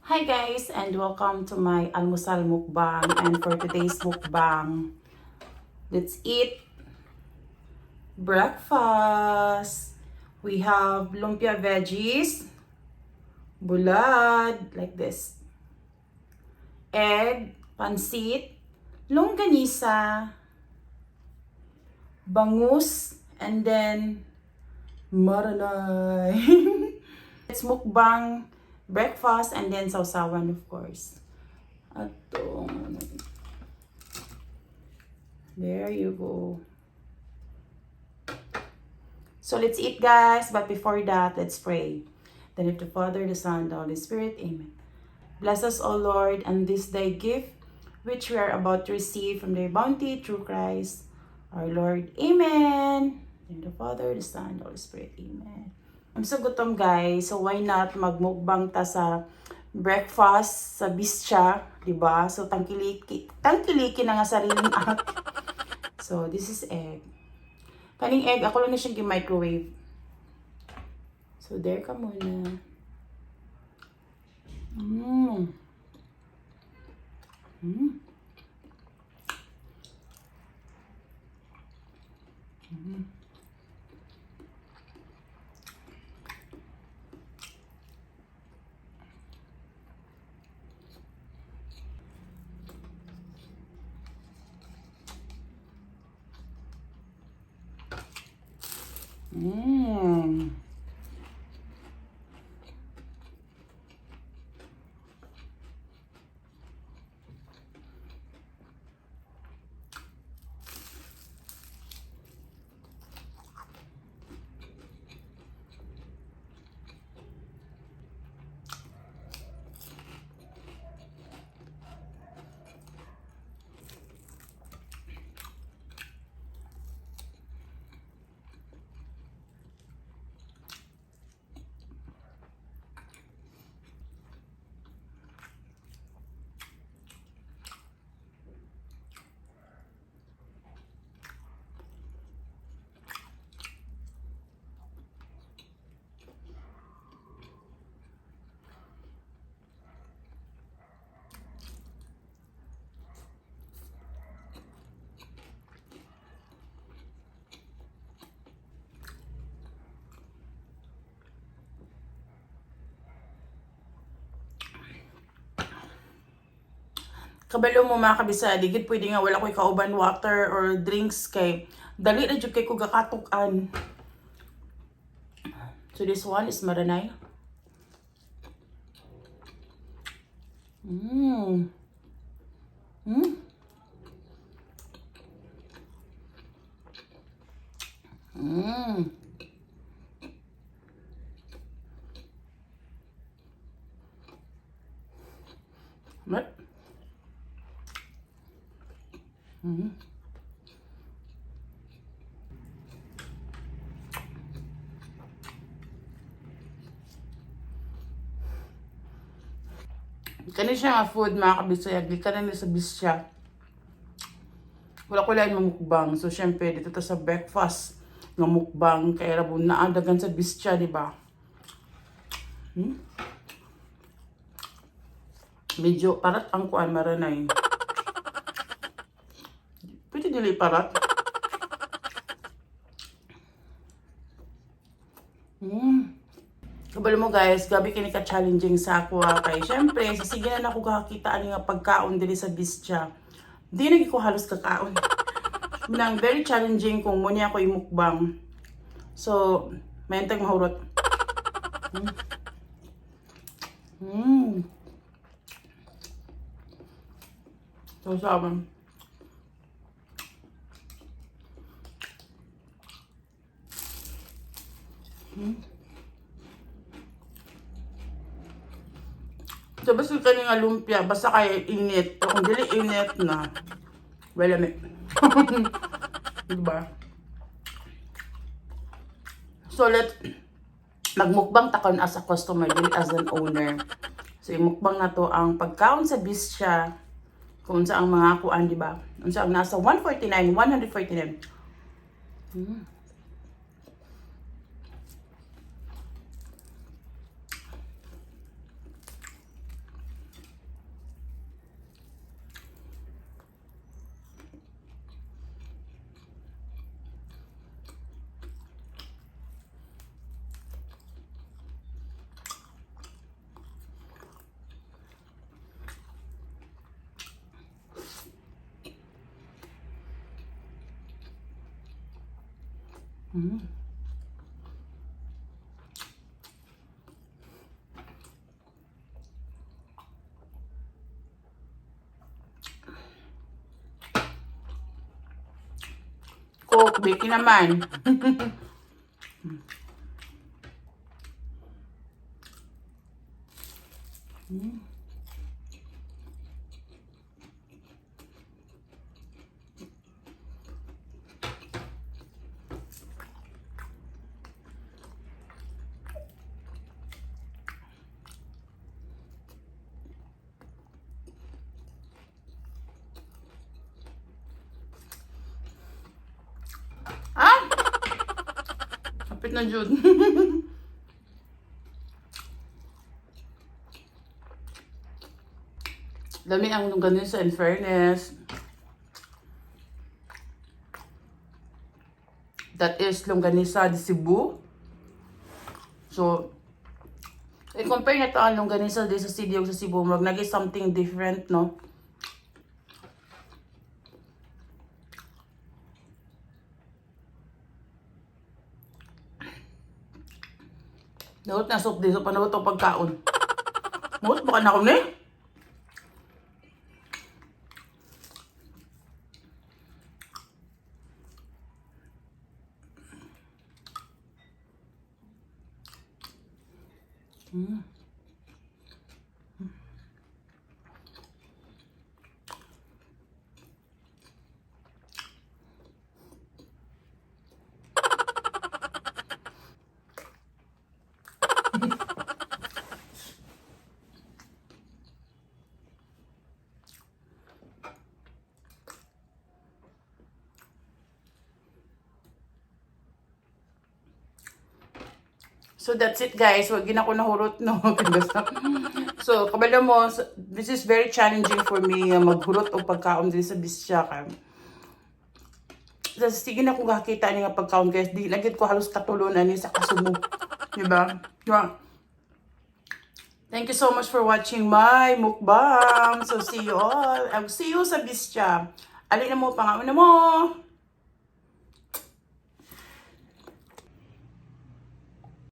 Hi guys, and welcome to my almusal mukbang. And for today's mukbang, let's eat breakfast. We have lumpia veggies, bulad, like this, egg, pansit, longganisa, bangus, and then maranay. It's mukbang breakfast and then sausawan, of course. Atong there you go. So let's eat, guys, but before that, let's pray. Then if the Father, the Son, the Holy Spirit, amen. Bless us, O Lord, and this thy gift, which we are about to receive from thy bounty through Christ our Lord. Amen. In the Father, the Son, the Holy Spirit. Amen. I'm so gutom, guys. So why not magmukbang ta sa breakfast sa Bistya, 'di ba? So tangkiliki, tangkiliki na nga sariling ak. So this is egg. Kaning egg ako lang na siyang microwave. So there ka muna. Kabalo mo, mga kabisa, di gid pwede nga wala ko'y kauban water or drinks kay dali na jud kay ko gakatuk-an. So this one is maranay. What? Kani siya nga food, mga kabisaya, gikan na ni sa Bistya. Wala ko lain mamukbang. So syempre dito ta sa breakfast nga mukbang kay rabon naa dagan sa Bistya, di ba? Medyo parat ang kuan maranay. Pwede dili parat. Kabalo mo guys, gabi kini ka challenging sa ako ha. Kay syempre, sa sige na ako kakakita ani nga pagkaon diri sa Bistya. Di na ko halos kakaon. Minang very challenging kung muni ako imukbang. So, may antag mahurot. So, sabi. So, basta kani nga lumpia, basta kay init. Pero kung dili init na, wala may. Diba? So, let magmukbang takon as a customer, dili as an owner. So, imukbang na to ang pagkaon sa Bistya, kung unsa ang mga kuan, di ba? Unsa ang nasa 149, 149. Coke, Becky naman. Ah! Kapit na jud. Lami ang longganisa, in fairness. That is longganisa de Cebu. So, i-compare na to ang longganisa de sa city ug sa Cebu. Murag nagi something different, no? Dawat na soup dito, panawat ang pagkaon. Mut, baka na ako ni. So that's it, guys. Wag gina ko nahurot, no. So kabalo mo, this is very challenging for me maghurot og pagkaon diri sa Bisya kay. Sa sige na kung kakita ni nga pagkaon, guys, di lagi ko halos katulon ani sa kasumo. Diba? Diba? Thank you so much for watching my mukbang. So see you all. I'll see you sa Bisya. Alin na mo, pangaon na mo.